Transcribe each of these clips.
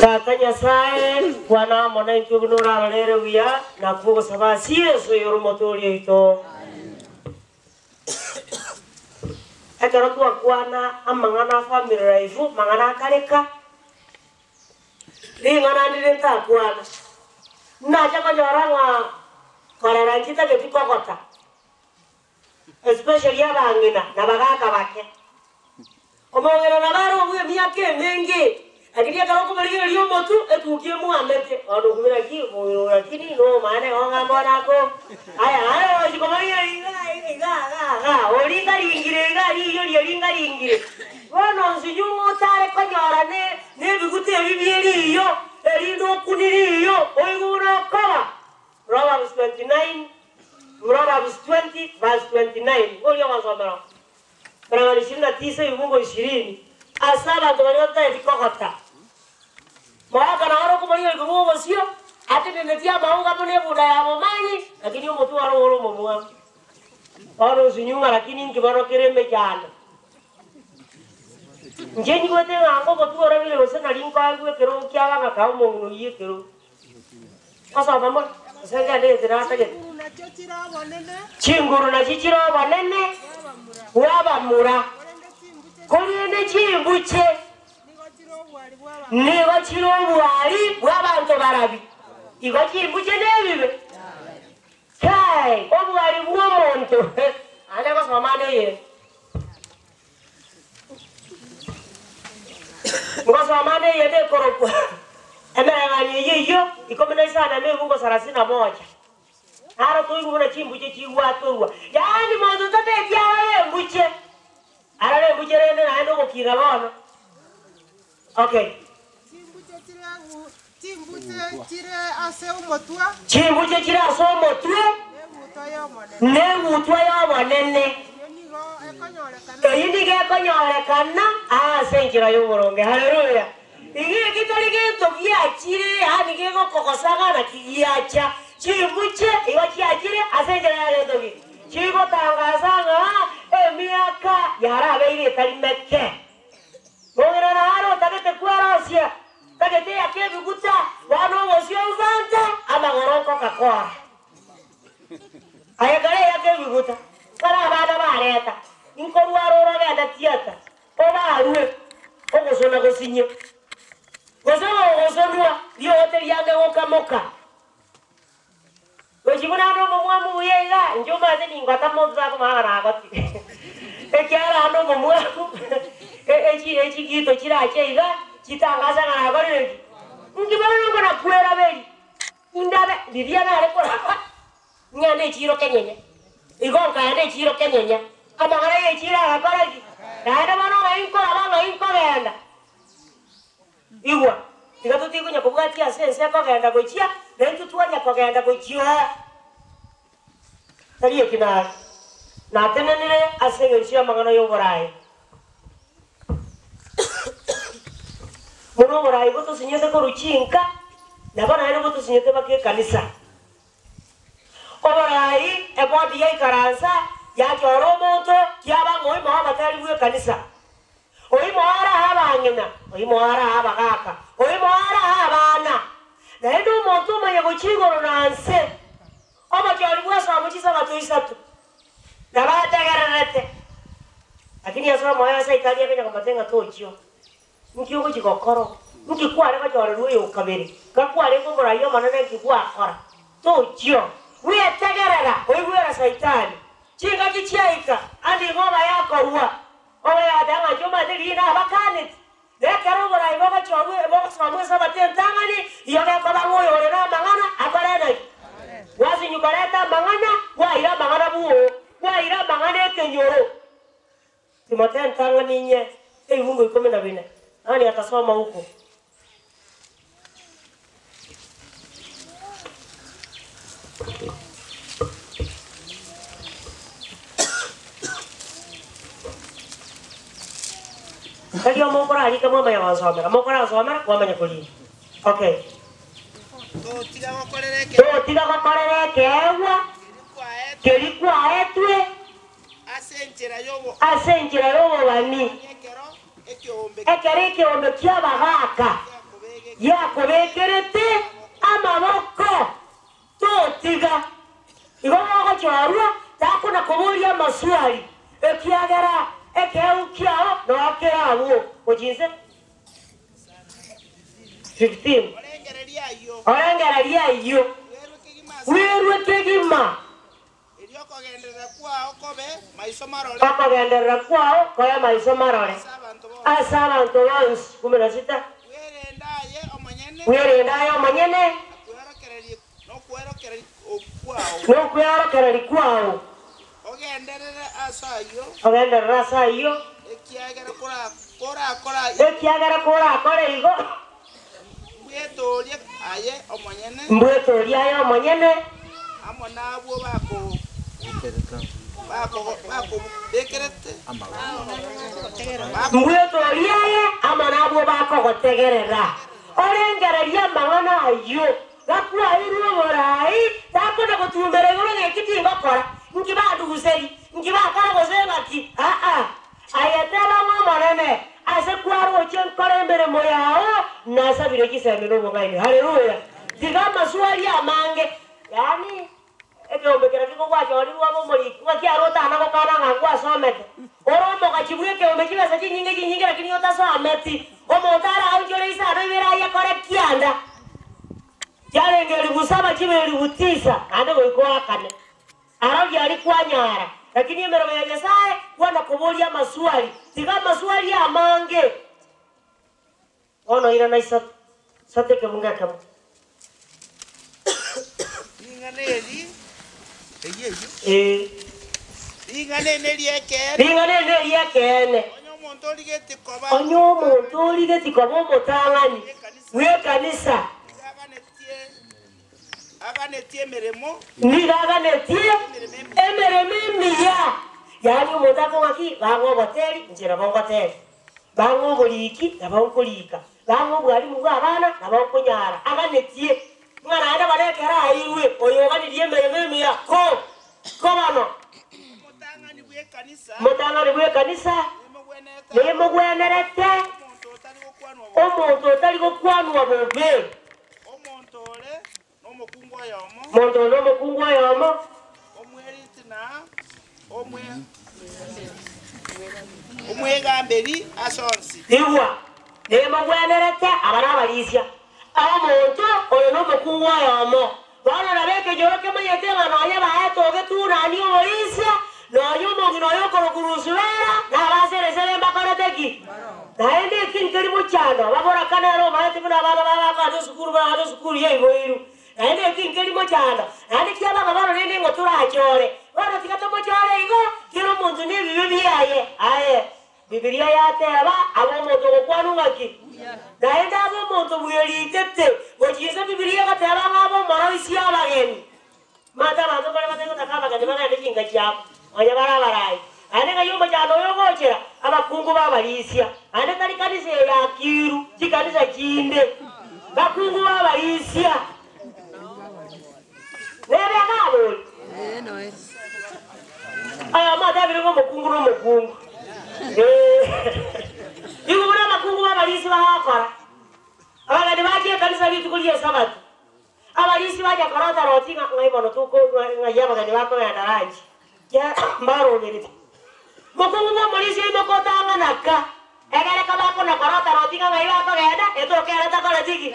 Tata Nyasae, kwana amo naintwe buna orarorere buya, nakwo ogosaba ase Yeso oyore Omotoori oito. Ekero twakwana amang'ana a family life, mang'ana akareka, ring'ana ndire ntakwana, nacha konyora ng'a korera nchitageti kogota, especially abang'ina na abagaka bake. Omong'ina nabo are obwe emiaka emenge, lakini ekero okomorigereria omotwe, etukia emwamete. Bono okumia naki omong'ina oyo lakini nomanye igo ng'a mbono ako aya aye ogochia komorigereria iga iga iga iga oringaringire iga riiyo riria ringaringire. Bono nsinyu ng'a otare konyora ne nebiguta ebi bie riiyo, erinde okuni riiyo, oigwe buna okoba. Proverbs 29, Proverbs 20 verse 29, ng'oria ogosomera oo. Barabara ishirini na tisa ebibungo ishirini, ase abanto baria batageti kogota. Mogaka naro okomorigereria korwa obosio, atenenetie amauga buna ebunda ya bomanyi, lakini omotwe ore ore omomwamu. Bono osinyung'a lakini inki bono kere emechando? Inche nyigwete ng'a ngomotwe orabire gose nari nkoegwa ekerogo kiaba ng'a kaa omong'ina oyio ekerogo. Osoma more, gose ngende gete natagete. Chinguru nachio chire obonene. Chinguru nachio chire obonene bw'abamura, Korende chimbuche korende chimbuche nigo chire obwari bw'abanto. nigo chire obwari bw'abanto barabi. Igo chimbuche nebibe. Kai, obwari bw'omonto. Naende gosoma ande eye. Ngosoma ande eye nekorokwa emereng'anio eyio eyio ikomi na isano na ebungo sarasini na moja. Naro toigwe buna chimbuche chigwatorwa. Yaani monto tatebi arore embuche, arore embuche rende naende ogokina bono. Okay. Chimbuche chire egu chimbuche chire ase omotwe. Chimbuche chire ase omotwe. Negutwa y'Omonene. Negutwa y'Omonene. Eyio nigo ekonyorekana. Eyio nigo ekonyorekana ase enchera y'oboronge. Haleluya! Iga eki tari gento giachire, yaani gegokogosaga naki giacha. Chimbuche igo chiachire ase enchera ya gento ki? Chigotangasa ng'a emiaka yarabeire etari meke. Mong'ina nare otagete kwerosia, tagete eyake ebiguta, bono obosio obante amagoro nkokakora. Aye kare eyake ebiguta, kare abana bareta, inkorwara ore ogende theatre, obarwe, ogosona gosinye, gose gogosonwa, riote riange gokamoka. Gochia buna ande omomwamu buya iga, inche omanyete ningota monto takomanya ng'a nagotire. Ekiagera ande omomwamu, echi echigito chirache iga, chitangase ng'a nakorire ki? Inki bono nkona kweraberia, indabe, riria nare koraba, ng'ende echiro kenyenya, igo nkaenda echiro kenyenya, amang'ana ya echiro agakora ki? Naende bono ng'ai nkoraba ng'ai nkogenda. Igwa, tiga totigonya kobwatia ase ense ekogenda gochia, na intwe twanya kogenda gochia oo. Tari eki nare natenenire ase engencho y'amang'ana y'oboraai. Buna oboraai botosinyete korwa chinka, nabo naende botosinyete mpaka ekanisa. Oboraai, ebodi yaikaransa, yachora omonto, kiaba ng'a oimoa oboteeri bw'ekanisa. Oimoa arae abang'ina, oimoa arae abagaaka, oimoa arae abana. Naende omonto omanye gochia igoro na nse, omochori bw'esomo chisabato isato, nabo ategererete. Lakini ase omoyo ase Saitani akanya komotebia ng'a tochio. Nki ogochia gokora? Nki kware gochorerwa oyo o kabere? Gakwarenge omorai omonene nki gwakora? Tochio. Bwetegerera, oigwera Saitani. Chingaki chiaika, ande igo obaye akorua. Obaye agateba ng'a inche omanyete riria nabakaneti. Na ekero oborai bogochorwa bogosomwa esabato entang'ani, igo gekoba ng'a oyore namang'ana akore naki? Gwasinywa koreta amang'ana, kwaira amang'ana bwoo, kwaira amang'ana ekenyoro. Timotheo entang'ani inye, ebibungo ikomi na bine. Nani atasoma huko? Tari omo okorarika mwamanya gonsomera, mokoransomera mwamanya korika. Okay. Totiga gokorera ekeegwa. Totiga gokorera ekeegwa Keria kwaetwe keria kwaetwe Ase enchera y'obo. Ase enchera y'obobani. Ekero ekeombe. Ekero ekeombe ki'abagaaka. Yakobekerete amaboko, totiga. Igo mogochorwa, takona koboria amaswali, ekiagera ekeegwa kiao noo kere abwo. Gochia inse 15. Orengererie ayio. Orengererie ayio. Bwerwe kegima ase Bwerwe kegima. Erio okogenderera kwao kobe maiso marore. Okogenderera kwao kobe maiso marore. Ase abanto bonsi. Ase abanto bonsi. 16. Bwerende aye omonyene. Bwerende aye omonyene. Na okweorokereria kwao. Na okweorokereria kwao. Ogenderere ase ayio. Ogenderere ase ayio. Ekiagera korakore igo. Ekiagera korakore igo. Mbwetoorie aye omonyene. Mbwetoorie aye omonyene. Amo nabwo bakobekerete amaboko. Mbwetoorie aye amo nabwo bakogotegerera. Orengererie amang'ana ayio. Gakwaeirwe oboraai, takona gotumbera igoro ng'aki tingokora, inki banduguseri, inki bakora gose ng'aki? Aa, aye teba ng'a Omonene, ase kwaroche nkore emeremo yao, nasabire chisemi na obong'aini. Haleluya! Tiga amaswali amange, yaani ekeombe keria kegogwachorirwe abe omoriki, ng'aki aro otana gokana ng'a ngwasomete? Ore omogachi bw'ekeombe chibesa chinyinge chinyinge lakini otasometi. Omonto araonchore isano ibere ayekore kianda. Chiarenge elifu saba chibe elifu tisa, naende goika oakane. Arori aria kwanyara, lakini emeremo ya Nyasae kwana koboria amaswali, tiga amaswali amange. Bono irana isato, isato ekebungo ekemo. Ring'ana eri eyio eyio. Ee. Ring'ana eri neri'ekeene. Ring'ana eri neri'ekeene. Onye omonto origetie koba. Onye omonto origetie koba omotang'ani bw'ekanisa. Nigo aganetie emeremo. Nigo aganetie emeremo emiya. Yaani omonto akong'a ki? Bang'e oboteri, inche nabo ngotera. Bang'e oboriki, nabo nkorika. Bang'e obwalimu bw'abana, nabo nkonyara. Aganetie ng'a naende bono ekero airwe, oyo oganirie emeremo emiya, ko, ko bono. Omotang'ani bw'ekanisa. Omotang'ani bw'ekanisa. Nemogwenerete. Omonto otari gokwanwa bobe. Omonto ore nomokungu oyomo. Omonto ore nomokungu oyomo. Omweriti na omwegamberi ase onsi. Igwa, nemogwenerete aba nabarisia, omonto oyo nomokungu oyomo. Bono nabo ekenyoro kemanyete ng'a nonya baete ogetunani omorisia, nonya omong'ina oyo okorokwa Rusubera, nabaseresere mbakorete ki? Naende eki nkeri mochando, baboraka nere omanyete buna abana babo bakogenda esukuru bagende esukuru yaiboirwe. Naende eki nkeri mochando, naende kiabaga bono rende ng'o torachore? Bono tiga tomochore igo, kera omonto nebibe biaye. Aye, Bibilia yateba, abe omonto ogokwanwa ng'aki? Naende abe omonto bweritete. Gochia inse Bibilia egoteba ng'a abe omoroisia abageni. Mate abanto mbare batari gotaka abageni bagende chinka chiabo, onye bare abarai. Naende ng'ai omochando oyo ogochera? Abakungu b'abarisia, naende tari kanisa eye ya Kiru, chikanisa chinde. Bakungu b'abarisia. Nebe akabori. Oyomo otebire ng'a omokungu nomokungu. Igo buna abakungu b'abarisia bagokora. Abageni bachia ekanisa rituko ri'Esabato. Abarisia bacha korota roti ng'a ng'ai bono toko ng'ai abageni bakogenda ranchi. Kia mbaroberete. Mokungu bw'omorisia oimoka otang'ana ka, egere kabakona korota roti ng'a ng'ai bakogenda, etoke ere takoreti ki?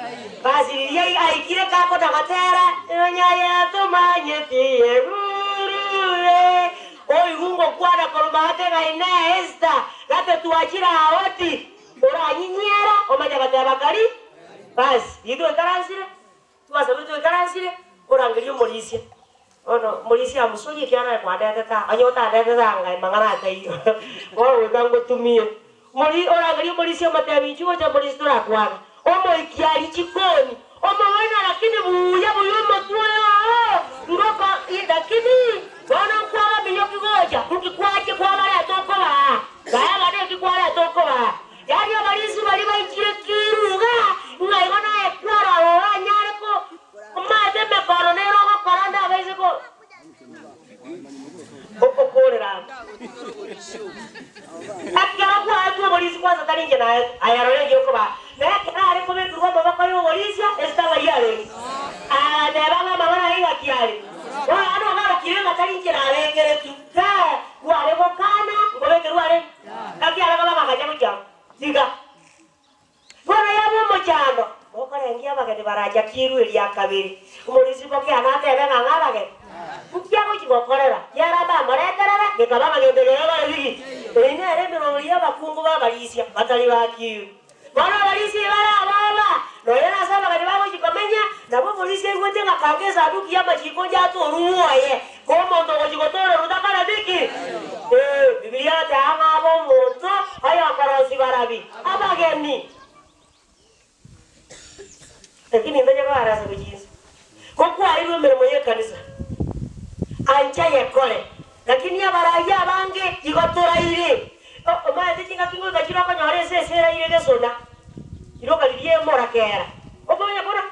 Basi riria aikire kakona gotera, Nonya yatomanyeti egurue, oigwe ngokwana korwa maate ng'a Inee Esther, gate twachire aoti, oranyinyere omanye goteba kari? Basi riria twaikaransire, Twasabire twaikaransire, orangerie omorisia. Bono omorisia amosorie ekiagera naye kwandetete aa, onye otandetete aa ngai mang'ana ataiyo, bono goika ngotumie. Mori orangerie omorisia omotebi inchuo gocha morisia torakwane. Omoikia aria chikoni, omoboina lakini buya buya omotwe oyo oo, ngoko lakini bono nkwaba minyoki gocha, nki kwachia kwabareta okobaa, bae abana eki kwareta okobaa. Yaani abarisia baria baichire kiruga, ng'a igo naye kwarora oranyare ko omanyete emekoro nere ogokora ndabaise ko okorera amo. Ekero gwaetwe oborisia kwansa tari inche naetwe, aye rora erio okobaa. Na ekero are kobekerwa amaboko ya. omorisia esitang'ari yarenge. Agateba ng'a amang'ana aya ing'aki are. Bono naende ogarokire ng'a tari inche nabekeretwe. Ee, kware gokana nkobekerwa arenge. Naki are koba ng'a akacha gochia amo. Tiga. Bono yaba omochando, mokorengia abageni baracha kirwe eria kabere. Omorisia bokiana atebe ng'a ng'a abageni. Nki agochia gokorera? Kiaramba amoreterere, gekaba ng'a gento keria bare bigi. Eye nere emerori y'abakungu b'abarisia batari ba kirwe. Bono abarisia bare ababa, nonya nase abageni bagochia komenya, nabo omorisia aigwete ng'a kanga esanduki y'amachiko njatorwe bwoye, ko omonto ogochia gotorerwa takoreti ki? Ee, Bibilia egoteba ng'a abe omonto oyokorosia barabi abageni. Lakini ntonya koarasa gochia inse. Ko kwaeirwe emeremo y'ekanisa, ancha yekore. Lakini abarai abange igo toraire. Omanyete chingaki ngoika chire okonyora ense ase eraire gesona, riroka riria emorakera, okonya kora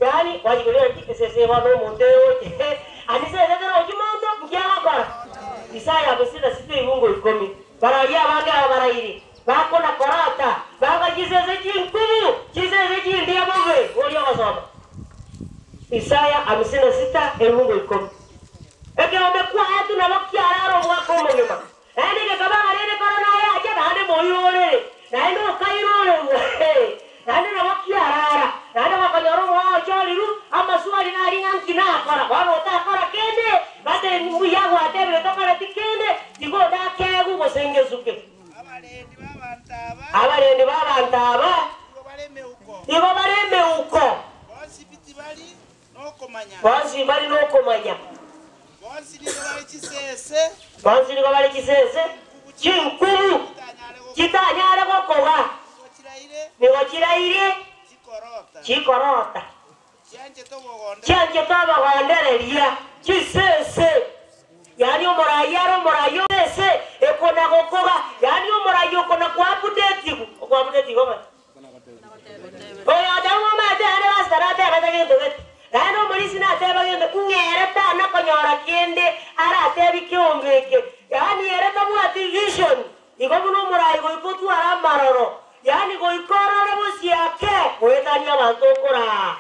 Yaani gwachia koria ng'aki esese eye bono omonto egocha ande esese terochi monto nki agokora? Isaya hamsini na sita ebungo ikomi. Bararia abange aba barairi, bakona korata, banga chisese chinkumu, chisese chindiya bobe, oria ogosoma. Isaya hamsini na sita ebungo ikomi. Ekeombe kwaetwe nabo kiarara omwaka omogima, naende gekaba ng'a rende korona yacha naende moirorere, naende okairorerwa, naende nabo kiarara, naende gokonyora omwao ochorirwe, amaswali nari ng'a nki nakora, bono otakora kende, bate mbuya gwatebire tokoreti kende, tiga odakeegwe gose ngesuke. Abarendi b'abanto aba. Abarendi b'abanto aba. Nigo bare emeuko. Nigo bare emeuko. Bonsi pi tibari nokomanya. Bonsi mbari nokomanya. Bonsi nigo bare chisese. Bonsi nigo bare chisese chinkubu. Chitanyare Chitanyare gokoga. Nigo chiraire. Nigo chiraire. Chikorota. Chikorota. Chianchete obogondereria. Chianchete obogondereria. Chisese. Yaani omorai are omorai ese ekona gokoga. Yaani omorai okona kwabudetigwa. Okwabudetigwa ng'aki? Oyo oteba ng'a omanyete yaani pastor natebete gento gete. Naende omorisia nateba gento, ng'ere tana konyora kende aratebi keombe eke. Yaani ere tabwati vision. Igo buna omorai goika otware amaroro. Yaani goika orore bosio ake goetania abanto okoraa.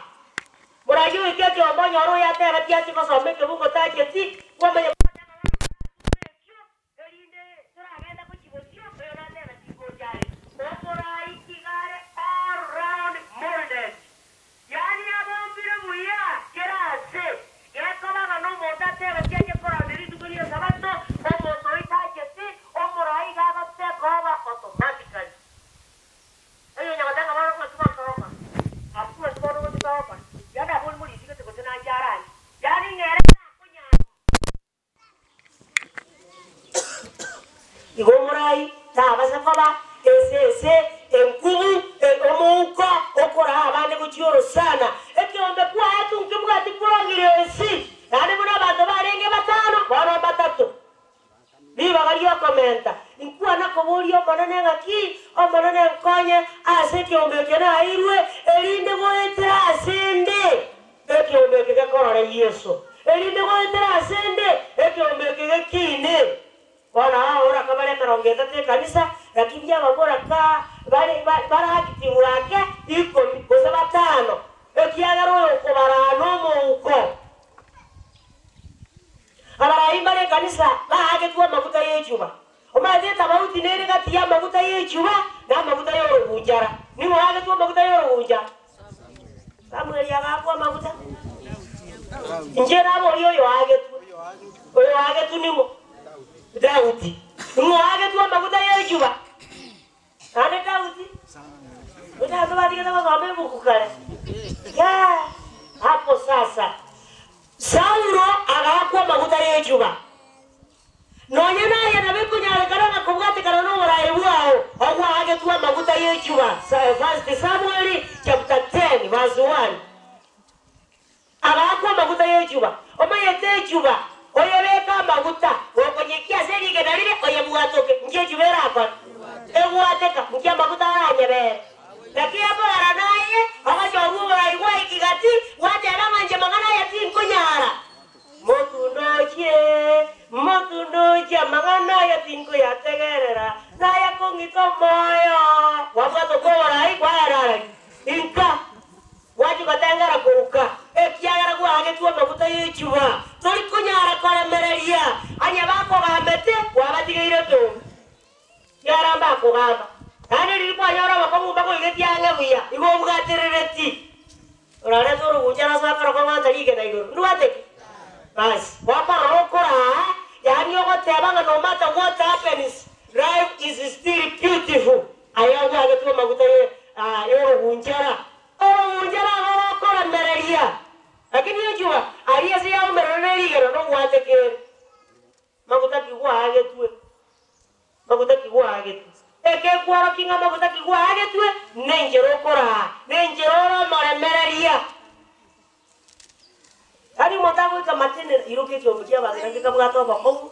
Morai oike ekeombe onyore oyo atebeti ache gosoma ekebugo tacheti, kwamanya erinde toragende gochia bosio, oyo natebeti gocha are. Omorai iga are all round molded. Yaani abombire buya kera ase. Gekoba ng'a nomonto atebeti ache koranda rituko ri'Esabato, omonto oyo tacheti, omorai iga agotake over automatically. Oyo onye goteba ng'a bono ng'aki gosoma, abwo ng'aki bono gochia togokora. Yaani abwo morisigete gose nanche aranche. Yaani ng'ere nakonyara. Igo omorai tabasa koba esese, enkubu, omouko, okoraa abande gochia orosana. Ekeombe kwaetwe nkebwati progress, naende buna abanto barenge batano, bono mbatato. Ribaga riokomenta, inkwana koboria Omonene ng'aki, Omonene nkonye ase ekeombe eke naeirwe, erinde goetera ase 'nde ekeombe eke gekorore Yeso, erinde goetera ase 'nde ekeombe eke gekiine. Bono ababoraka bare emerongo etato ekanisa, lakini ababoraka bare bare active ake ikomi gose batano, ekiagera oyo okobaraa nomouko. Abarai mbare ekanisa baagetwe amaguta y'echuba. Omanyete etabauti nere gati y'amaguta y'echuba na amaguta y'orogunchara. Ning'o oagetwe amaguta y'orogunchara? Samueli agaakwa amaguta. Inche naboria oyo oagetwe. Oyo oagetwe ning'o? Daudi. Ning'o oagetwe amaguta y'echuba? Naende Daudi, otato batigete gosoma ebuku kare. Yeah, hapo sasa. Saulo agaakwa amaguta y'echuba. Nonya naye nabo ekonyarekana ng'a kobwatekana noboraai bwao, ogwaagetwe amaguta y'echuba. First Samuel chapter 10 verse 1. Agaakwa amaguta y'echuba. Omanyete echuba, oyebeke amaguta, gokonyekia ase rigena rire oyebwatoke. Nki echuba erakore? Egwateka. Nki amaguta aranyebere? Naki ekogera naye ogachorwa oborai bwa ekigati, gwateba ng'a inche mang'ana aya tinkonyara. Motundochie, motundochie amang'ana aya tinkoyategerera, naye kong'ita omoyo. Gwabwata kwaera arari inka Gwachia gotengera kouka, ekiagera gwaagetwe amaguta y'echuba, tori konyara koremereria. Onye bakogambete, kwabatigeire ekeombe. Kiara mbakogamba. Naende riria kwanyora obokong'u mbagoigetie ang'e buya, igo obwaterereti. Orarete orogunchara ase akoro kong'anta rigena igoro. Ndwate ki? Basi, gwakorora okoraa, yaani ogoteba ng'a no matter what happens, life is still beautiful. Aye ogwagetwe amaguta ye y'orogunchara. Orogunchara igo rokoremereria, lakini echua aria ase yaumerana ne rigena nogwate kere. Maguta ki gwaagetwe? Maguta ki gwaagetwe? Ekekworokia ng'a maguta ki gwaagetwe nenchera okoraa, nenchera ore omoremereria. Tari omonto agoika matenena, iroka ekiombe ki'abang'ina gekabwate obokong'u,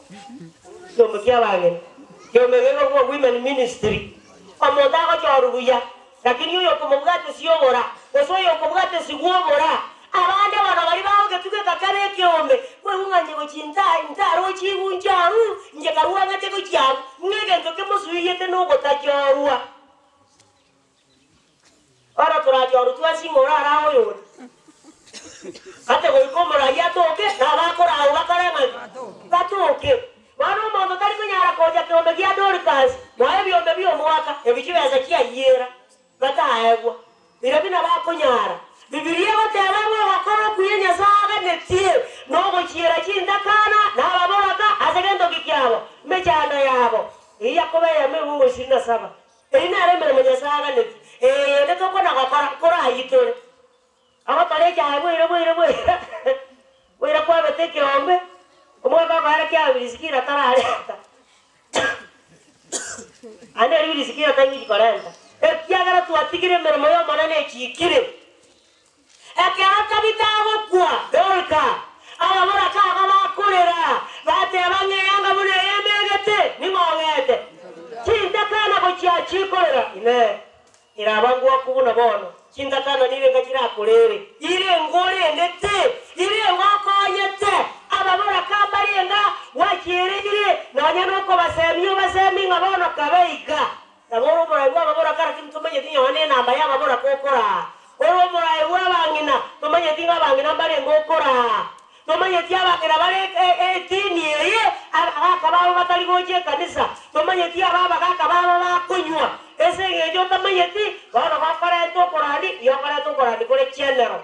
ekiombe ki'abang'ina, ekiombe gekorokwa Women Ministry. Omonto agochorwa buya, lakini oyokomobwata esiobora, gose oyokobwata esigwobora, abande bono baria bagogetugeka kare ekiombe, kwaigwa ng'a inche gochia nta ntarochi inche aru, inche karue ang'ete gochia abwo, ng'a egento kemosuiyete nogotachorwa. Bono torachorwe twensi ng'a orare ao oyonde. Ate goika omoraia atoke, na abakoragwa bakore ng'a ki? Batoke. Bono omonto tari konyara kocha keombe gia Dorcas, moe ebiombe bi'omwaka, ebi chibesa chiayiera, bataegwa. Bira buna bakonyara. Bibilia egoteba ng'a ogokora okuya Nyasae aganetie, nogochiera chintakana na ababoraka ase gento ki kiabo? Emechando yabo. Eyio yakoba eyemo ebungo ishirini na saba. Eyio nero emeremo Nyasae aganetie, eyende tokona gokora korayitore. Ogokora echaye bwaire bwaire bwaire bwaire kwabete ekeombe, omwaka okoera kiabe risikiri atarareta. Aende riria risikiri ataigochi korenta, ekiagera twatigire emeremo y'Omonene echiikire. Ekero Tabita agokwa, Dorika, ababoraka aba bakorera, bateba ng'a eanga buna eye emegete, ning'o ogete? Chintakana gochia chikorera, Inee! Eraba ngwaku buna bono? Chintakana nirenga chirakorere? Irenga orendete? Irenga okonyete? Ababoraka mbarenga gwachiereire, nonya nokobasemia obasemie ng'a bono kabe iga? Nabo ore omorai bw'ababoraka, lakini tomanyeti nonya nenamba y'ababoraka okoraa. Ore omorai bw'abang'ina, tomanyeti ng'a abang'ina mbarenge okoraa. Tomanyeti abang'ina bare etini eye, abagaka babo batari gocha ekanisa. Tomanyeti aba abagaka babo bakonywa. Ase engencho otamanyeti, bono gokorenta okorandi, igo okorenta okorandi kore general.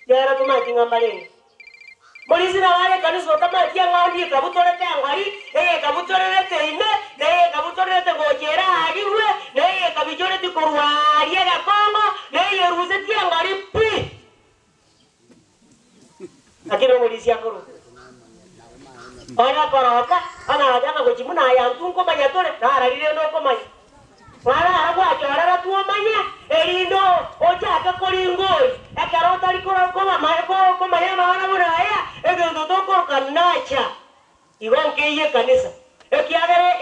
Nere tomanyeti ng'a mbarenge. Morisi nabo are ekanisa otamanyeti eng'ondi ekabutorete engori, eye ekabutorerete ime, na eye ekabutorerete gocha ere aarigwe, na eye ekabichoreti korwa aaria egekongo, na eye erusetie engori pi. Lakini omorisia akorwa oria akoroka, onye gochia buna aya intwe nkomanya tore, narari rende okomanya. Kwarara gwachorera twomanye, erinde ochake koringoria, ekero otari komanya amang'ana buna aya, egento tokoroka nacha. Igo nkeyie ekanisa, ekiagera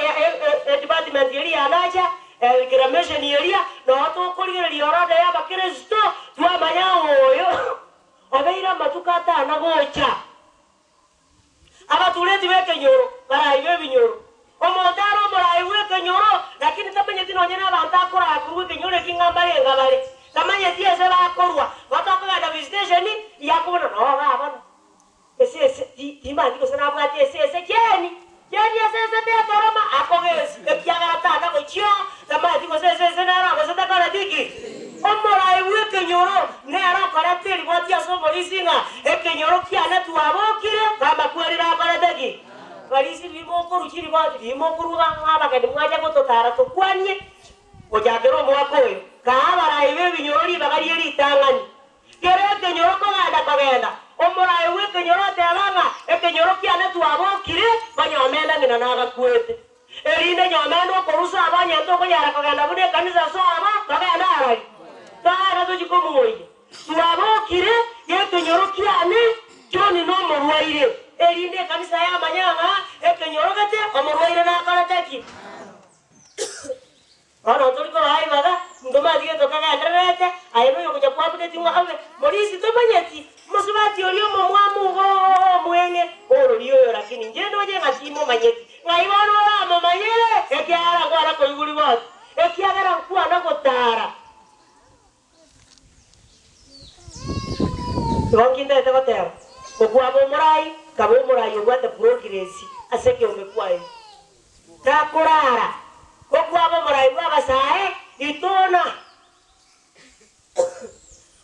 edepartment eria ya nacha, reclamation eria, noo tokorigereria orodha ya abakristo, twamanya ng'a oyo obeire amatuko atano gocha. Abatureti b'ekenyoro, barai b'ebinyoro. Omonto are omorai bw'ekenyoro, lakini tamanyeti nonye nabanto akoraa korwa ekenyoro eki ng'a mbarenga bare. Tamanyeti ase bakorwa. Gotokogenda visitation, yakobona noo igaa bono. Esese, ti, timanyeti gose nabwate esese kieni, kieni esese tekoroma akogesi, ekiagera tana gochia, tamanyeti gose esese nero gose takoreti ki. Omorai bw'ekenyoro nere okoreta eriboti ase oborisi ng'a ekenyoro kiane twabokire, bamakweri nakorete ki? Barisi rimokorwa chiriboti, rimokorwa ng'a abageni mwacha gototara tokwanie, gochakera omwaka oyo, kaa abarai b'ebinyoro ribaga rie ritang'ani. Kera ekenyoro kogenda kogenda, omorai bw'ekenyoro oteba ng'a ekenyoro kiane twabokire, banyomenda ng'ina nagakwete. Erinde nyomenda okorusa abanyente okonyara kogenda buna ekanisa ase obo, togende arari? Togende tochie komoyia. Twabokire gekenyoro kiane, John nomorwaire. Erinde ekanisa yamanya ng'a ekenyoro gete omorwaire nakorete ki? Bono ntori kobaa ribaga, ntomanyeti gento kegendererete, aye noyogocha kwabuneti ng'a abe morisi tomanyeti, mosubati oria omomwamu igo omweng'e orori oyo lakini inche ndoche ng'a timomanyeti. Ng'ai bono oramomanyere? Ekiagera nkwana koigwa riboti, ekiagera nkwana gotara. Takorara. Igo nkintagete goteba, okwaba omorai, kaba omorai obwate progress ase ekeombe kwaye. Takorara, okwaba omorai bw'abasae, itona.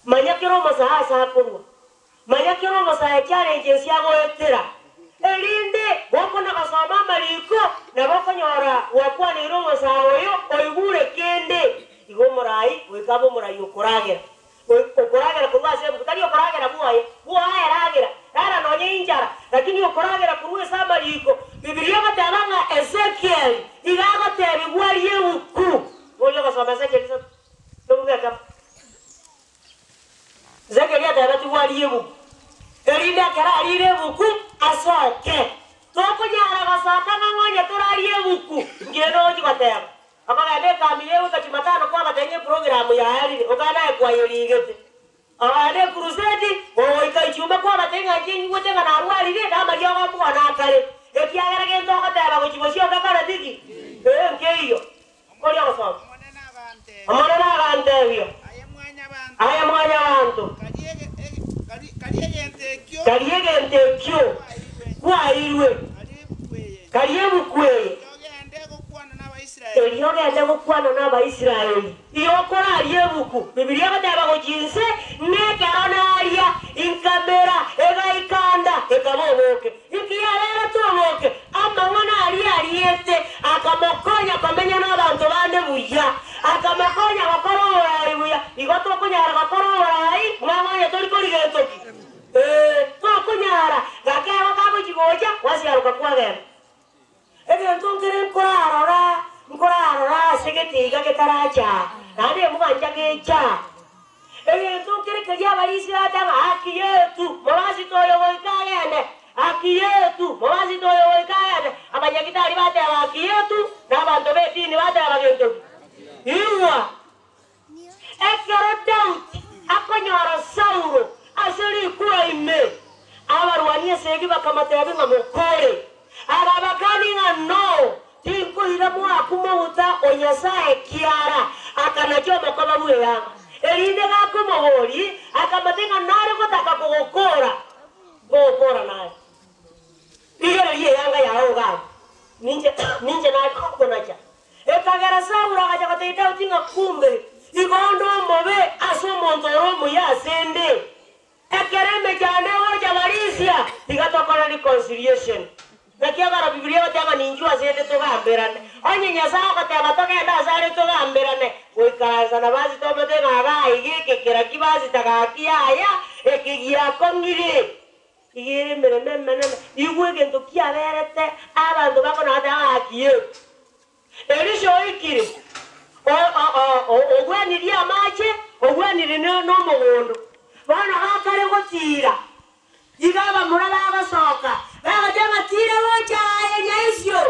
Manya kera omosae ase akorwa, Manya kera omosae chiarenche ense agoetera, erinde gokona gosoma amariko, nabo okonyora gwakwaneire omosae oyo oigure kende. Igo omorai goika abe omorai okoragera, okoragera korwa ase ebuku, tari okoragera bwoye, bwoye ragera, rara nonye inchara, lakini okoragera korwa ase amariko. Bibilia egoteba ng'a Ezekieli iga agotebigwa arie ebuku. Boria ogosoma Ezekieli isato, ebuku ekemo. Ezekieli atebetigwe arie ebuku, erinde ekero ariire ebuku asoke. Tokonyara gosoka ng'a ng'onye torarie ebuku, nkiende ogochia goteba. Okogenda ekambi y'egoika Jumatano kwabatebia ng'a eprogramu yaerire, okagenda aye kwayerigete. Okogenda ekrusedi, gogoika Ijumaa kwabatebia ng'a inche nyigwete ng'a narwarire, namariogo mbwana akare, ekiagera gento ogoteba gochia bosio ngekoreti ki? Ee, nkeiyo. Oria ogosoma. Omonene agantebia, Aye Mwanyabaanto, karie egento ekio kwaeirwe, karie ebuku eye, erio ogende gokwana n'Abaisraeli. Igo okorarie ebuku, Bibilia egoteba gochia inse, Nekero naria, inkamera, egaika nda, ekaba oboke. Inki yarerete oboke? Amang'ana aria ariete akamokonya komenya nabanto bande buya, akamokonya gokora oborai buya. Igo tokonyara gokora oborai mang'ana onye tori korigia gento ki? Ee, tokonyara. Gaki ako kagochia gocha, gwasiaroka kwagenda. Egento nkere nkorarora, nkorarora ase gete iga getaracha aa, naende emwancha gecha aa. Egento nkere keria abarisia bateba, Haki yetu, mobasito oyo goika agende, haki yetu, mobasito oyo goika agende. Abanyagitari bateba, Haki yetu, na abanto b'edini bateba gento ki? Igwa! Ekero Daudi akonyora Saulo ase rikura ime, abarwani esegi bakamoteebia ng'a mokore. Akabakania ng'a no, tinkoira mwaku moguta o Nyasae kiara, akanacha omokoba bw'eanga. Erinde gakomoboria, akamoteebia ng'a nare gotaka kogokora, nkogokora naye. Rigereria eanga yao iga abwo, ninche ninche nare konacha. Ekagera Saulo agacha gotebia Daudi ng'a kumbe igo onde omobe ase omonto ore omuya ase 'nde. Ekero emechando egocha barisia, tiga tokore reconciliation. Naki ekero Bibilia egoteba ng'a ninchuo ase 'nde togamberane. Onye Nyasae ogoteba togende ase are togamberane, goikaransa na basi tomete ng'a iga aiga eke keraki basita gaki yaya, eke giakong'ire. Iga ere emeremo emenene, igwa egento kiaberete abanto bakona goteba ng'a haki yetu. Elisha oikire, ogwenirie amache, ogwenirie nomogondo. Bono gakare gotiira, iga abamura bagosoka, bagoteba ng'a tiira gocha aye nyaisio.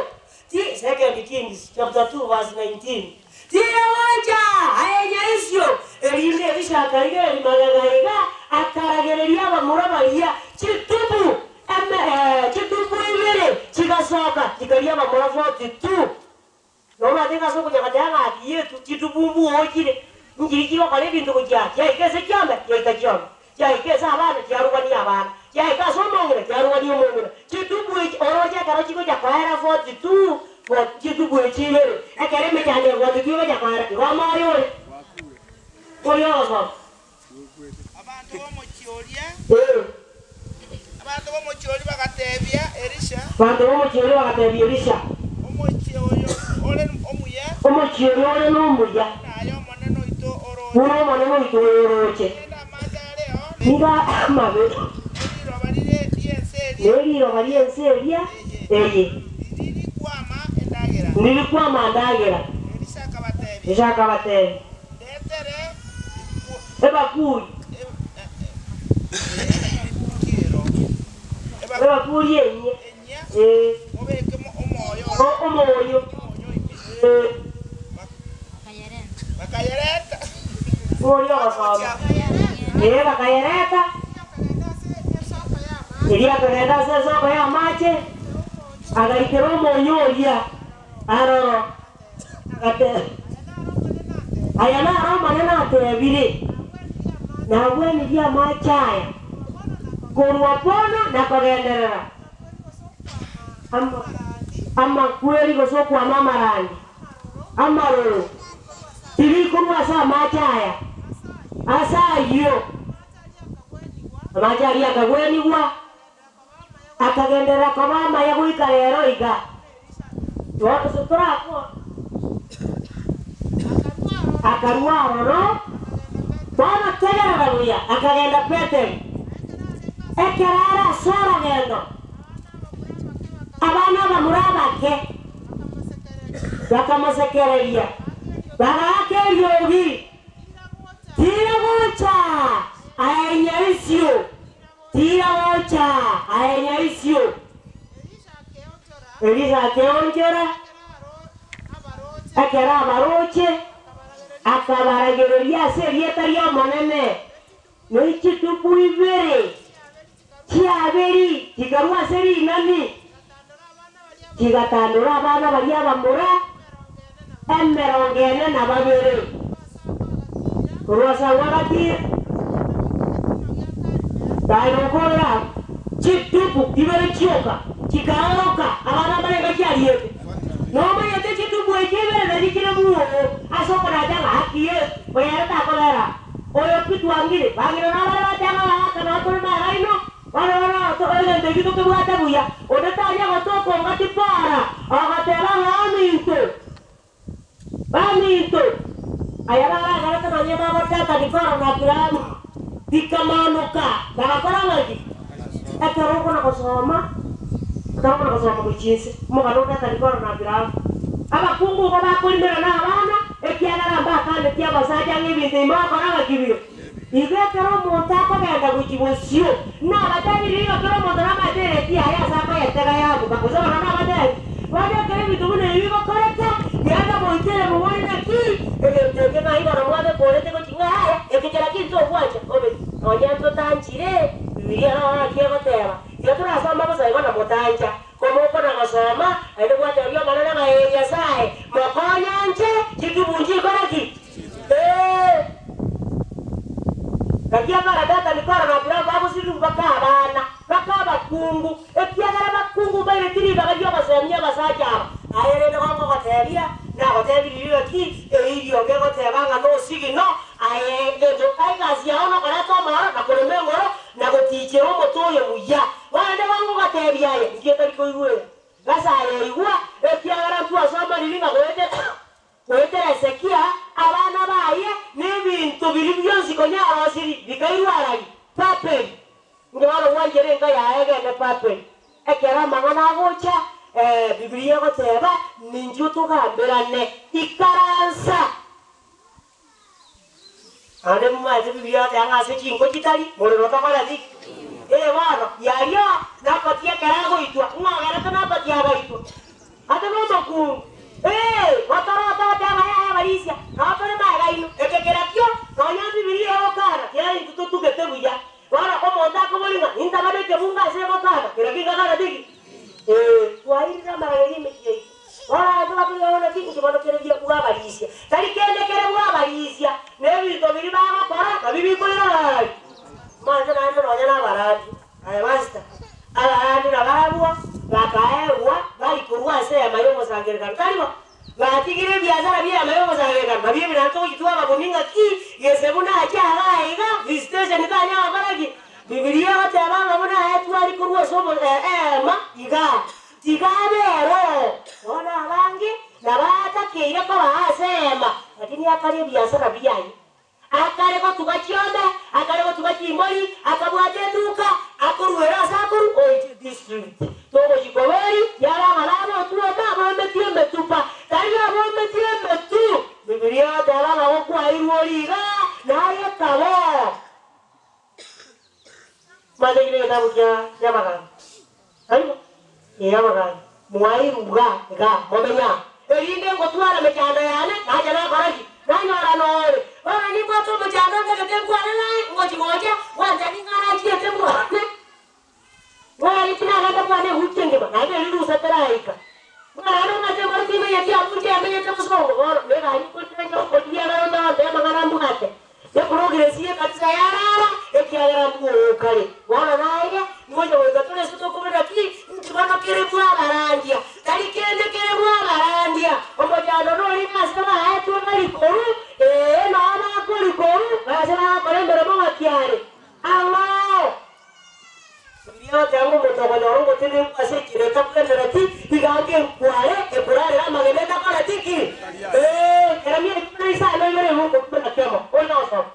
Second Kings chapter 2 verse 19. Tiira gocha aye nyaisio. Erinde Elisha akarigereria magega iga, akaragereria abamura baria chitubu Chitubu ibere chigasoka chikaria abamura 42. Nomanyete ng'a ase okonyagateha ng'a haki yetu chitubu mbuochire, nchiri chigokora ebinto gochia aa, chiaika ase chiombe, chiaika chiombe, chiaika ase abana, chiarugania abana, chiaika ase omong'ina, chiarugania omong'ina. Chitubu echi oroche ekero chigocha koera 42, chitubu echi ibere, ekero emechando ya 42 egocha koera, igo omoyo ore oria ogosoma. Abanto b'omochie oria Abanto b'omochie oria bagateebia Elisha. Abanto b'omochie oria bagateebia Elisha. Omochie oyo ore omuya. Omochie oyo ore nomuya. Buna aye Omonene oito orooche. Buna Omonene oito oyorooche. Korende amache areo. Nigo amabe. Ne riroba rire ri'ense eria. Ne riroba ri'ense eria eye. Ndiriri kwama endagera. Ndiriri kwama endagera. Elisha akabateebia. Elisha akabateebia. Ndetere Ebakuri. Ebakuri enyia. Ee. Omoyo. Ee. Oria ogosoma. Ee, bakayereta. Erio akagenda ase esoko y'amache, agaikera omonyo oria aroro, agateba. Aya naro Omonene atebire, Nagwenirie amache aya korwa bono na kogenderera, amakweri gose okwama amarandi amaroro tibikorwa ase amache aya. Ase ayio amache aria akagwenigwa, akagenderera koba amaya goika rero iga. Akarua aroro, bono tegerera buya, akagenda Beteli. Ekero are ase orogendo, abana abamura abake bakamosekereria, bagaaka eriogi, Tiira gocha aye nyaisio! Tiira gocha aye nyaisio! Elisa akeonchora, ekero abaroche, akabaragereria ase erieta ri'Omonene, ne chitubu ibere chi'Abeli chikarua ase rinani, chigatandora abana baria abamura emerongo ene na babere. Korwa ase agwo agatiira, Tainokorera chitubu ibere chioka chikaoroka abana mbarenge chiariete. Nomanyete chitubu echio ibere nachi chire bwogo ase okonacha ng'a haki ye oyere takobera oyo pi twangire. Bang'ina nabare bateba ng'a aka nao tore nagaino, bono bono egento ekio tokebwate buya. Onde taria gotoka ongati para ogoteba ng'a aminto. Baminto, aya baragarete nonya bagoteta Nikoro na Aburamu, bikamaanoka, bagakora ng'aki? Ekero okona gosoma, ekero okona gosoma gochia inse, omogano o Datani, Kora na Abiramu. Abakungu igo bakorimera nabana, ekiagera mbakanetie abasacha ng'a ebinto ebi mbagokora ng'aki bire. Igo ekero omonto akogenda gochia bosio, nabatebirie iga kera omonto namanyete ereti yaye ase akoyetega yabuga, gose bono nabatebi, Bono ekero ebinto buna ebi bigokoreka, genda moitere mobore naki egento eke ng'a igoro mwagekorete gochia ng'a yaya, eke kera ki ntogwancha obe. Nonya ntotanchire, Bibilia naro naki egoteba, Tiga torasome bosa igo na motancha, komokona gosoma, naende gwatebia Omonene ng'a Ee Nyasae, mokonye inche, chitubunchi ikore ki? Ee. Naki akora Datani, Kora na Abiramu bagosirire baka abana, baka abakungu, ekiagera abakungu mbaireti ribaga ri'ogosemia abasacha aba. Aye rende gokogotebia, nagotebirie riroki, erio ngegoteba ng'a nosigino, aye egento egasi yao nokoreta omoro, na korema engoro, na gotichera omote oyo buya. Bono nigo ngogotebia aye, inki otari koigwera? Gose aye igwa, ekiagera ntwasoma riria ng'a goetera Goetera Hezekia, abana baye, na ebinto biria bionsi konya arosirie bikairwa arari Babeli. Inche bono gwanchera enka yaye egende Babeli. Ekero amang'ana agocha, Bibilia egoteba, Ninchwo togamberane, ikaransa. Naende momaete Bibilia egoteba ng'a ase chinko chitari morero tokoreti ki? Ee bono, yario Naboti ekero agoitwa, ng'o ogerete Naboti agaitwa? Ate nomokungu. Ee, gotorota goteba yaya abarisia, nao tore magega inwe. Eke kerakio, nonya Bibilia egokana, kiagera intwe totugete buya. Bono omonto akoboria ng'a intaba nekebungo ase egokana, kerakio ingakana tiki? Ee, twairire amaragerio emechie yaito. Bono abanto bakorigia bono ki? Inki bono kere bw'abarisia? Tari kende kere bw'abarisia, na ebinto biria bagokora nabio bikoirorari. Mwanche naende nonya nabarandi, aye pastor, abarandi nabarabwo bakaegwa bari korwa ase eema y'omosangererekano, tari bo? Batigire ebiasara bi'eema y'omosangererekano, nabio ebi naende togochitwa abaguni ng'aki, gese buna ache igaa iga, visitation tanya gokora ki? Bibilia egoteba ng'a buna aetwe aria korwa ase omo eema igaa. Tiga abe ero. Bono abange nabatakeire koba ase eema, lakini akare ebiasara biaye. Akare gotuga chiombe, akare gotuga chimbori, akabwata eduka, akoruera ase akoru oiche district. Togochia kobori, yare abana abotwoma abometie emetupa, tari abometie emetu. Bibilia egoteba ng'a gokwairwe ore iga, naye kabo. Mwanchekire egetabu kia ki'Abagambi, taibo? Ee, Abagambi, mwairwa iga, momenye aa, erinde ngotwara emechando yane, nacha nakora ki? Nanyora nore. Bono nimbwate omochando ntagete nkwane naye, ngochi gocha, gwancha ning'o arachiete mwane. Mwarari tinagenda kwane ewiki engima, naende eri rusa teraika. Mwarari ng'ache nkore timanyeti abwo inche amenyete bosongo, bono negari nkorinenche okorigia naro naro. Ekiagera mbwokare. Bono naye ngocha goika tore ase tokobera ki? Inki bono kere bw'abarandia? Tari kende kere bw'abarandia. Omochando nore ase baetwe barikoru, ee, nao bakorikoru, ase bagokora emeremo ng'aki are. Ang'o? Bibilia egoteba ng'a omonto okonyora ogotenenku ase enchera etabwenereti, iga ange enkware ekorarera amagena etakoreti ki? Ee, Yeremia ikomi na isano ibere igo okobua na kemo. Onye ogosoma.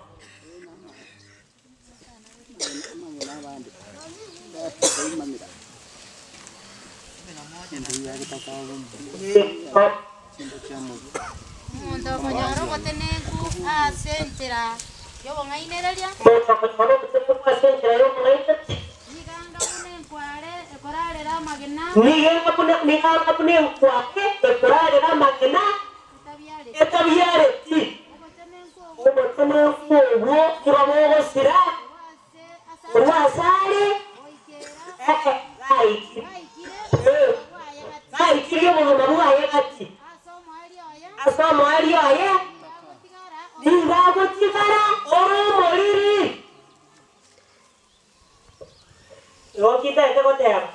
Omonto okonyora obotenenku ase enchera y'obong'ainereria. Omonto okonyora obotenenku ase enchera y'obong'ainereria. Nigo anga buna enkware ekorarera amagena. Nigo anga buna nigo anga buna enkware ekorarera amagena etabiareti. Obotenenku obwo nigo bogosira korwa asare Gaikirie obogima bwaye gati ase omoerio oye, nigo agotigara ore omoriri. Igo nkintaete goteba,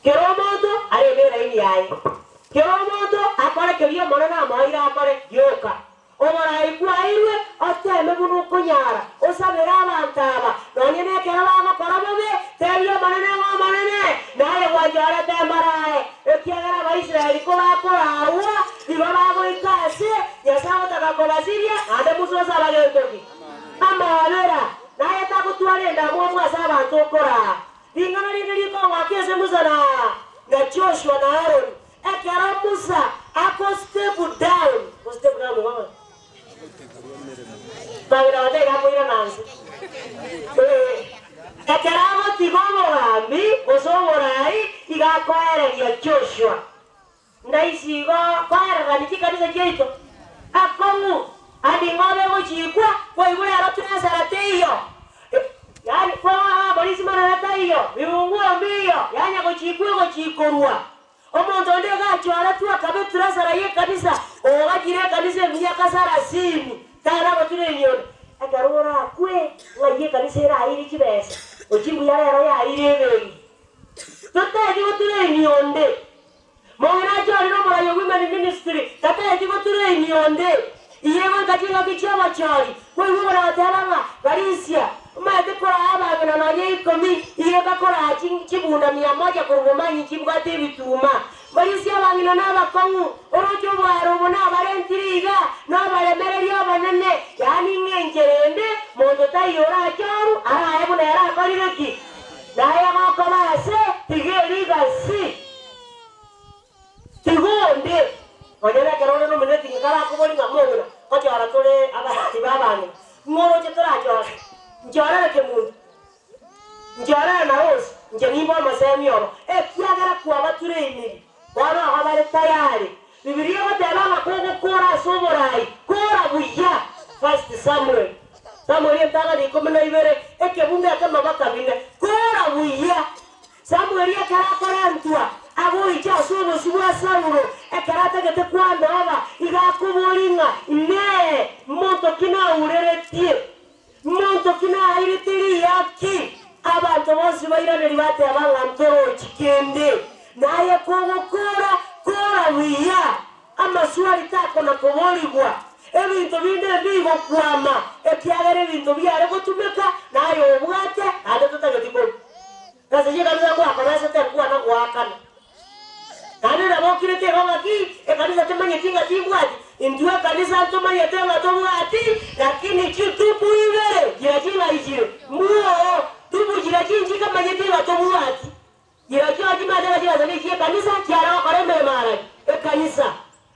Kera omonto arende eraini yaye, kera omonto akore keria Omonene amoeire akore gioka. Oborai bwairwe, oteeme buna okonyara, osabere abanto aba, nonya nekero bagokora bobe, tebia Omonene ng'a Omonene, naye gwanchorete mbarae, ekiagera Abaisraeli kobakoraagwa, igo bagoika ase Nyasae ogotaka kobasiria, naende Musa osaba gento ki? Amaabera, naye tagotwara endamwamu ase abanto okoraa. Ring'ana rinde rikong'akia ase Musa na Joshua na Haroni, ekero Musa ako step down, go step down nigo ng'a? Magena bataiga akoirana nse. Ee, ekero agotiga obogambi gose oborai, iga akoereria Joshua. Ndaisi igo koererania chikanisa chiaito akong'u, ande ing'obe egochikwa, koigwa rero tresara teiyo, yaani abapolisi manene taiyo, bibunguo mbiyo, yanya gochikwa egochikorwa. Omonto onde iga achoretwe akaba etresara y'ekanisa, ogachire ekanisa emiaka sarasini, tara goturenia onde. Ekero orakwe, ng'ai ekanisa eraire chibesa, gochia mbuya rero yaire ebenki. Totaeti goturenia onde. Mong'ina achorire omorai o Women Ministry, tataeti goturenia onde. Iye goika chingaki chi'obochori, koigwa buna goteba ng'a barisia, omanyete koraa abang'ina nonya ikomi, iye bakoraa chibunda mia moja korwa bomanyi chibwate ebituma. Barisia abang'ina nabakong'u, oroche obwaro obo nabarentire iga, noboremereria obonene, yaani ng'a enchera ende monto taiyo orachoru arae buna ere akorire ki? Naye gokoba ase tiga erigasi. Tiga onde, nonya nekero ore nomineti ng'a karakobori ng'a mong'ina, ngochora tore abarani b'abang'ina, ng'a oroche torachore, nchorere kemunto, nchorere na Rose, inche nimbe omosemi obo, ekiagera kwabature emiri, bono ago bare tayari. Bibilia egoteba ng'a kogokora ase oborai, kora buya. First Samuel, Samueli entang'ani 12, ekebungo ekemo baka bine, kora buya. Samueli ekero akorentwa, agoicha ase obosio bwa Saulo, ekero atagete kwandoba, iga akoboria ng'a, Inee! Monto ki naureretie? Monto ki naairete riaki? Abanto bonsi bairaneria bateba ng'a ntorochi kende. Naye kogokora, kora buya. Amaswali takona koborigwa. Ebinto binde mbigokwama, ekiagera ebinto biare gotumeka naye obwate, naende totageti korua. Ase chikanisa ngwakobesete nkwana goakana. Naende nabokire kego ng'aki ekanisa temanyeti ng'a timbwati. Intwe ekanisa ntomanyete ng'a tobwati, lakini chitupu ibere chiria ching'aichire mbuoo, tupu chiria chinchikamanyeti ng'a tobwati. Chirochio chimanyete ng'a chibesa nechi'ekanisa chiare gokora emeremo arari ekanisa.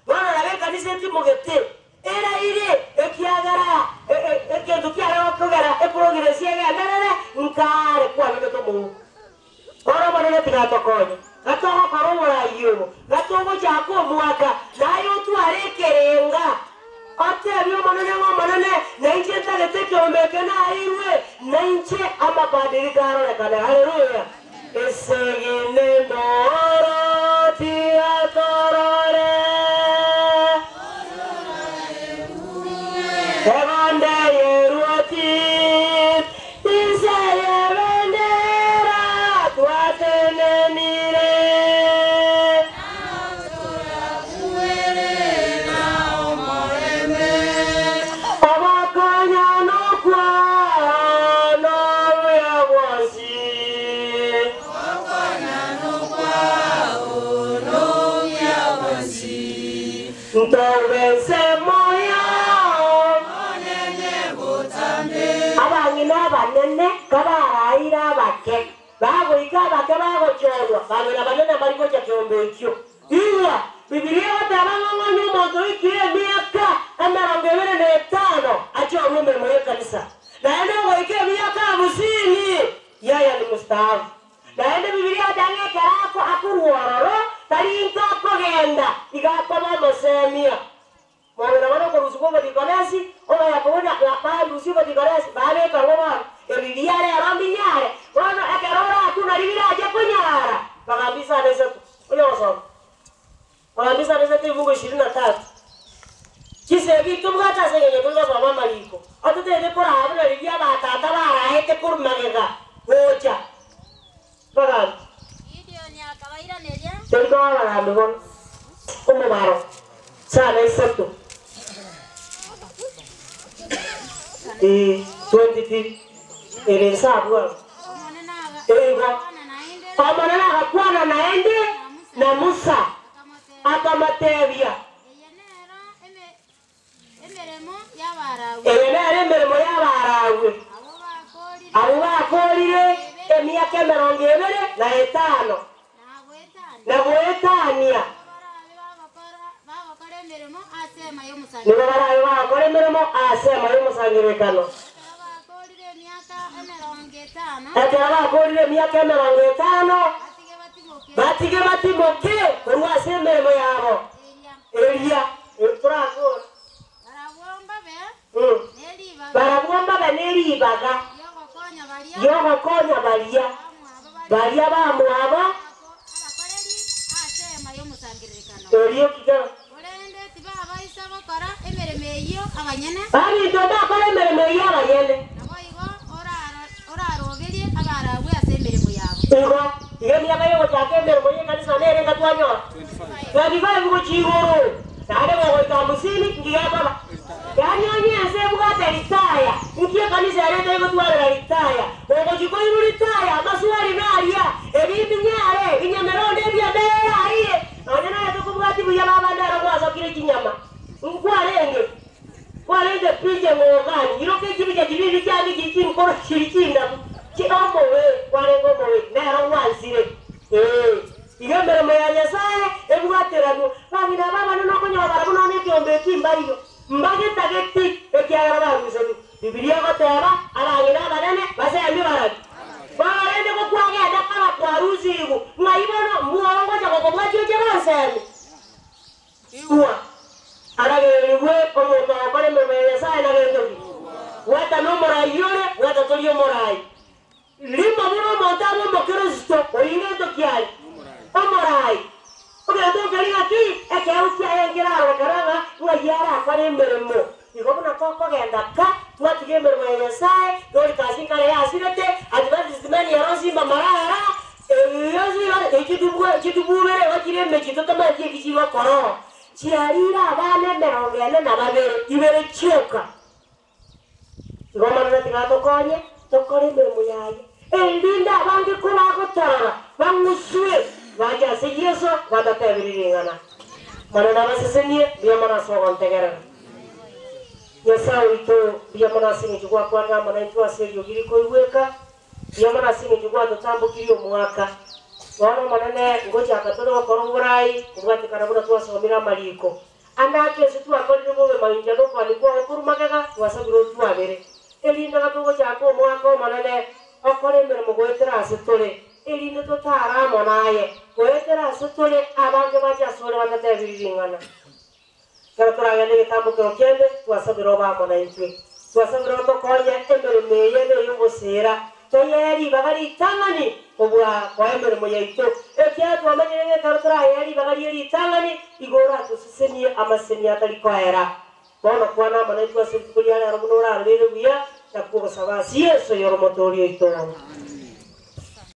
Bono nabo ekanisa etimogete eraire, ekiagera egento kiare gokogera eprogress egenderere nkaare kwabegete omouko. Bono Omonene tiga atokonye, gatogokora oborai obo, gatogochaka omwaka, naye otware ekerenga. Otebie Omonene ng'a Omonene, nainche ntagete ekeombe eke naeirwe, nainche amabadiliko arorekane. Haleluya! Esegi nendoro tiga torore. Egonde y'eruoti inse. Kabaraire abake, bagoika abake bagochorwa, bang'ina banene mbari gocha keombe ekio. Igwa, Bibilia egoteba ng'a onye omonto oikire emiaka emerongo ebere na etano achorwe emeremo y'ekanisa, naende ogoika emiaka hamsini, yaya ni mustaafu. Naende Bibilia egoteba ng'a ekero akorwa ororo, tari inka akogenda, iga akoba omosemia. Bono nabo nokorusigwa obodikonesi, obayakobo na barusia obodikonesi, babeka agwo bono, ebi biarero mbinyare. Bono ekero orakwe nari birache konyara. Bagambi isano isato, onye gosoma Bagambi isano isato ebifungo ishirini na tatu. Chisegi ntobwate ase engencho tore gosoma amariko, ototebie koraa buna riria abatata baraete korwa magega gocha. Bagambi. Gidioni akabairaneria. Tori koba abagambi bono. Omobaro, sana isato. Ee, 23 ere inse abwo abwo. Omonene Igo, agakwana naende Omonene agakwana naende na na Musa, Musa, akamotebia, akamotebia, Eye nero eme- emeremo y'Abalawi, Eye nere emeremo y'Abalawi, abwo bakorire abwo bakorire emiaka emerongo ebere na etano, na goetania, na goetania, nigo barabe bagokora bagokora emeremo ase ema nigo y'omosangererekano. barabe bagokora emeremo ase ema y'omosangererekano. Ekero bakorire emiaka emerongo etano, Ekero bakorire emiaka emerongo etano, batige batimoke batige batimoke korwa ase emeremo yabo eria. eria torakora. Barabwo mbabe neribaga Barabwo mbabe neribaga riogokonya baria riogokonya baria bamwabo baria bare bamwabo abakoreri ase ema y'omosangererekano. erio kigero. Korende tibabaisa gokora emeremo eyio abanyene, Babinto mbakora emeremo eyio abayene. naboigo oraro- oraroberie Abalawi ase emeremo yabo. Igo iga emiaka yogochaka emeremo y'ekanisa nere enga twanyora 25 gochia igoro, naende gogoika hamsini ngigekoba. Yaani onye ense ebwate ritaya, nki ekanisa ere etari ritaya? Ogochia koirwa ritaya, amaswali naria, ebi mbinyare, binyameronde ebiamera aiye. Nonya naye tokobwati buya baba nero gwasokire chinyama. Nkwarenge, kwarenge picha ng'ogani, iroke chibicha chiriri chiange chiri chinkoro chiri chindabu. Chi omobe, kwarenge omobe, nero gwansire. Ee, iga emeremo ya Nyasaye ebwateranwa. Bang'ina babane nokonyora barabwo nonye ekiombe eki mbaiyo. Mbagetageti ekiagera baruseti. Bibilia egoteba, abang'ina abanene basemie barabi. Barende gokwagenda kaba kwarusigu, ng'ai bono mbwogo gocha gokobwatia oche gonsemi. Igwa, aragererigwe omonto ogokora emeremo ya Nyasaye na gento ki? Bwata nomorai ore, bwata tori omorai. Rimo buna omonto abe omokristo, oyio gento kiaye? Omorai. Ogento okeri ng'aki, ekero kiaye nkerarorekana ng'a ng'ai arakore emeremo. Igo buna tokogenda ka, twatiga emeremo ya Nyasaye, Dorcas nkare yasirete, Adventist men ero simba marara, ebiyo siba, echitubwa chitububere igo chire emechie totamanyeti eki chigokora. Chiarire abana emerongo ene na babere, ibere chioka. Igo Omonene tiga atokonye, tokore emeremo yaye. Erinde abange kobagotorora, bang'uswe, bache ase Yeso, batatebirie ring'ana. Monene abasesenie, mbuya mono ase ogontegerera. Nyasae oito, mbuya mono ase eng'encho gwakwanire amo naintwe ase eriogi rikoigweka, mbuya mono ase eng'encho gwatotambokirie omwaka. Bono Omonene, ngochaka tore gokora oborai, kobwatekana buna twasomire amariko. Ande ake ase twakorire bobe maincha nokwania kwao korwa magega, twasabire otwabere. Erinde gatogochaka omwaka Omonene, okore emeremo goetera ase tore, erinde totara amo naye, goetera ase tore, abange bache ase ore batatebirie ring'ana. Ekero toragende egetambokero kiende, twasabire obe amo naintwe. Twasabire otokonye emeremo eye ebe ey'ogosera, toyee ribaga ritang'ani kobua koa emeremo yaito. Ekiagera twamanyire ng'a ekero torayee ribaga rie ritang'ani, igo oratosesenie amaseseni atari koera. Bono kwana amo naintwe ase rituko ria rero buna orarorere buya, na kogosaba ase Yeso oyore omotoori oito.